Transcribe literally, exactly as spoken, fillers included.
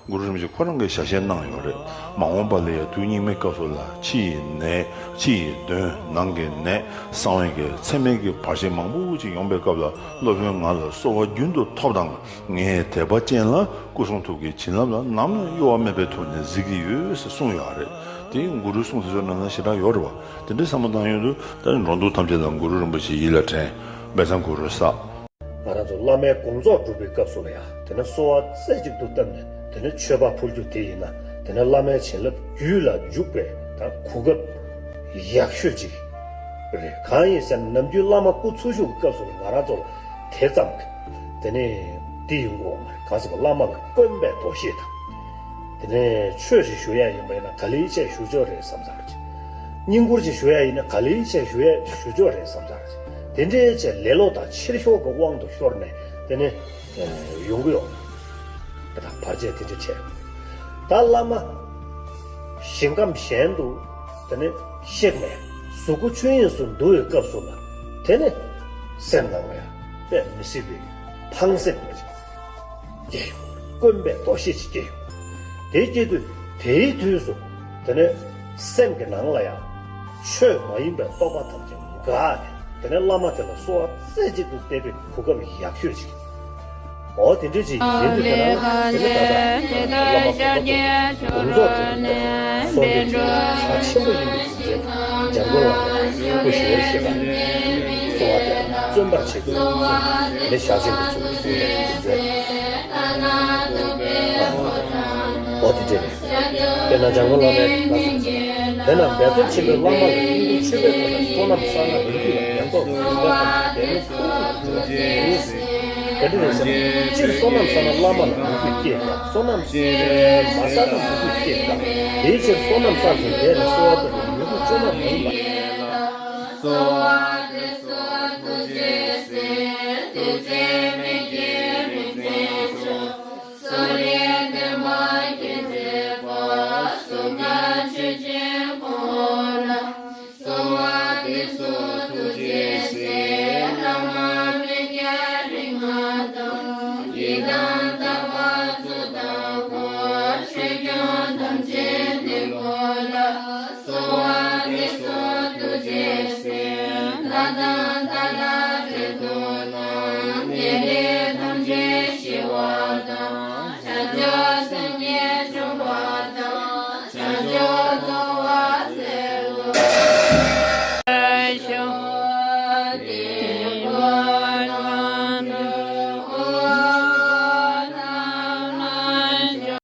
གུ་རུ་རིན་པོ་ཆེ་ཁོ་རང་གིས་ཞལ་བཞེས་གནང་ཡོད་རེད། མ་འོངས་པ་ལ་ཡང་དུས་སྙིགས་མའི་སྐབས་སུ་ལ་ཕྱི་ཡི་ནད། ཕྱི་ཡི་གདོན། ནང་གི་ནད། གསང་བའི་གི་མཚམས་མེད་ཀྱི་བར་ཆད་མང་པོ་ཅིག་ཡོང་པའི་སྐབས་ལ་སློབ་དཔོན་ང་ལ་གསོལ་བ་རྒྱུན་དུ་ཐོབས་དང་། ངས་དད་པ་ཅན་ལ་སྐུ་གསུང་ཐུགས་ཀྱི་བྱིན་རླབས་ལ་ནམ་ཡང་གཡོ་བ་མེད་པའི་ཐོག་ནས་གཟིགས་ཀྱི་ཡོད་ཟེར་གསུངས་ཡོད་རེད། དེ་གུ་རུའི་གསུང་དེ་ཚོ་ནང་ན་ཞེ་དྲག་ཡོད་རེད་བ། དེ་འདྲའི་བསམ་བློ་བཏང་ཡོང་དུས་ད་ནི་འགྲོ་འདུག་ཐམས་ཅད་ལ་གུ་རུ་རིན་པོ་ཆེ་ཡིད་ལ་དྲན། དཔེ་བཟང་གུ་རུ་གསག། ང་རང་ཚོ་བླ་མའི་དགོངས་རྫོགས་སྒྲུབ་པའི་སྐབས་སུ་ལ་ཡང་དེ་ནས་གསོལ་བ་རྩེ་གཅིག་ཏུ་བཏབ་ནས། དེ་ནས་མཆོད་པ་ཕུལ་རྒྱུ་དེ་ཡིན་ན། དེ་ནས་བླ་མའི་བྱིན་རླབས་རྒྱུད་ལ་འཇུག་པའི་ད་གོ་སྐབས་ཡག་ཤོས་ཅིག་རེད། གང་ཡིན་ཟེར་ན་ནམ་རྒྱུན་བླ་མ་སྐུ་འཚོ་བཞུགས་ཀྱི་སྐབས་སུ་ལ་ང་རང་ཚོ་ལ་དེ་ཙམ་གྱི་དེ་ནས་འདི་ཡོང་གི་ཡོད་མ་རེད། གང་ཟེར་བ་བླ་མ་ལ་དཀོན་པའི་དོ་ཤེས་དང་། དེ་ནས་ཆོས་ཤིག་ཞུ་ཡ་ཡིན་པ་ཡིན་ན་ག་ལེ་ཆེ་ཞུ་ཆོག་རེད་བསམ་ཚར་ཅིག་བསྙེན་བཀུར་ཅིག་ཞུ་ཡ་ཡིན་ན་ག་ལེ་ཆེ་ཞུ་ཡ་ཞུ་ཆོག་རེད་བསམ་ཚར་ཅིག་དེ་འདྲའི་ཆེ་ལེ་ལོ་དང་ཕྱིར་ཤོག་གི་དབང་དུ་ཤོར་ནས་དེ་ནས་ཡོང་གི་ཡོད། དེ་དང་བར་ཆད་དེ་འདྲ་ཆེ། ད་བླ་མ་ཞིང་ཁམས་གཞན་དུ་དེ་ནས་གཤེགས་ནས་གཟུགས་སྐུ་ཆོས་དབྱིངས་སུ་འདུ་བའི་སྐབས་སུ་ལ་དེ་ནས་སེམས་ནང་ལ་ཡང་དཔེ་མི་སྲིད་པའི་ཕངས་སེམས་ཅིག་སྐྱེ་ཡོང་། དཀོན་པའི་དོ་ཤེས་ཅིག་སྐྱེ་ཡོང་། དེ་སྐྱེ་དུས་དེའི་དུས་སུ་དེ་ནས་སེམས་ཀྱི་ནང་ལ་ཡང་ཆོས་མ་ཡིན་པའི་རྟོག་པ་ཐམས་ཅད་འགགས་ནས། དེ་ནས་བླ་མ་དེ་ལ་གསོལ་བ་རྩེ་གཅིག་ཏུ་གཏད་པའི་གོ་སྐབས་ཡག་ཤོས་ཅིག་འོ་དེ་འདྲ་ཅིག་ཡིན་དུས་དེ་ན་དེ་ནི་ད་ལྟ་བླ་མ་གོང་མ་ཚོ་དགོངས་རྫོགས་སྒྲུབ་པའི་སྐབས་སུ་གསོལ་འདེབས་བྱེད་ཡུལ་གལ་ཆེན་པོ་ཡིན་པའི་རྒྱུ་མཚན་འཇམ་མགོན་བླ་མའི་སྐུ་ཞལ་ཞེས་པ་གསོལ་བ་དེ་བརྩོན་པར་བྱེད་དགོས་གསུངས་ནས་ཞལ་ཆེམས་འདི་ཚུགས་གསུངས་ནས་རྒྱུ་མཚན། འོ་དེ་འདྲ་རེད། དེ་ན་འཇམ་མགོན་བླ་མའི་བཀའ་གསུང་། དེ་ན་འབད་རྩོལ་ཆེན་པོས་བླ་མ་ལ་བསྙེན་བཀུར་ཆོས་འབེབས་ཐོག་ནས་བསོད་ནམས་བསགས་ན་རིགས་རྒྱུད་ལ་ཕན་ཐོགས་ཀྱི་ཡོན་ཏན་ཐམས་ཅད་ལྡན་ནས་སྐུ་གཟུགས་འགྲུབ་པ་ཡིན། ག་འདྲ་རེད་ཟེར་ན། སྤྱིར་བསོད་ནམས་བསགས་ན་བླ་མ་ལ་མོས་གུས་སྐྱེ་ཡོང་། བསོད་ནམས་མ་བསགས་ན་མོས་གུས་སྐྱེ་ཡོང་། དེའི་ཕྱིར་བསོད་ནམས་བསགས་ཤིང་དེ་ལ་གསོལ་བ་བཏབ་པའི་མོས་གུས་བཅོས་མ་མ་ཡིན་པ།